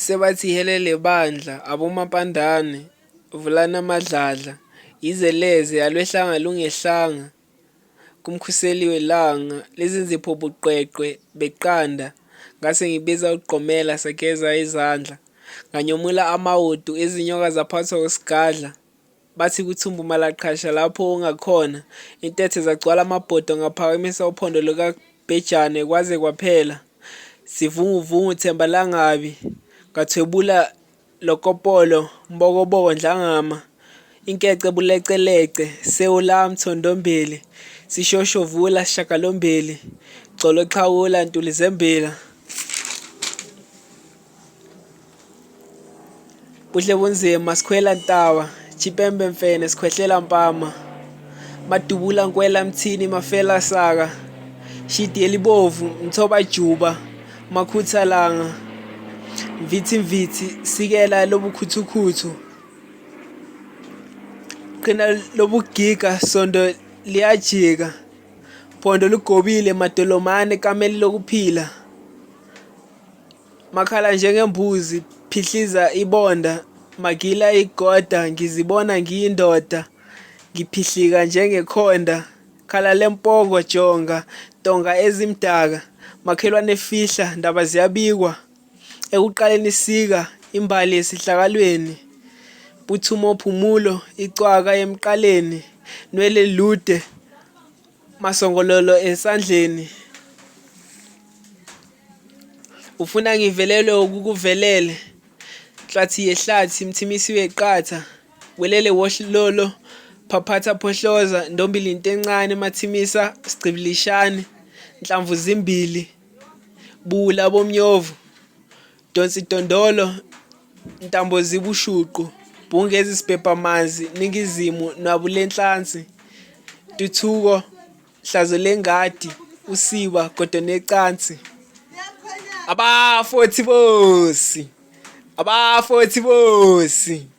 Sebathi helele bandla abomampandane vulani amadladla yize leze alwehlanga lungehlanga kuMkhuseli welanga lezinzipho buqweqwe beqanda ngase ngibiza uGqomela sageza izandla nganyomula amawudu izinyoka zaphathwa usigadla Bathi kuthumbu malaqhasha lapho ungakhona. Intethe zagcwala amabhodo ngaphakamisa uphondo lukabhejane kwaze kwaphela. Sivunguvungu themba langabi ngathwebula lokopolo mbokoboko ndlangama inkece bulecelece sewula mthondombili sishoshovula sishagalombili gcolo xhawula ntuli zembila Buhle bunzima sikhwela ntaba Chipembe mfene sikhwehlela mpama Madubula nkwela mthini mafela saka Shidi elibovu mthoba juba makhutha langa Mvithi mvithi sikela lobukhuthukhuthu Qina lobugiga sondo liyajika Phondo lugobile madolomane kameli lokuphila Makhala njengembuzi phihliza ibonda magila igoda ngizibona ngiyindoda ngiphihlika njengekhonda khala lempoko jonga ntonga ezimdaka makhelwane fihla ndaba ziyabikwa ekuqaleni sika imbali esihlakalweni phuthumo phumulo icwaka emqaleni nwele lude masongololo esandleni Ufuna ngivelelwe okukuvelele Nhlathi yehlathi mthimisi weqatha Welele wohlolo phaphatha phohloza Ndombili intencane mathimisa sigcibilishane Nhlamvu zimbili buwula bomnyovu Donsi dondolo ntambo zibushuqu Bhungezi sibhebhamanzi ningizimu nwabu lenhlansi Ntuthuko Hlazo lengadi usiba godo necansi Abafothi bosi Abafothi bosi.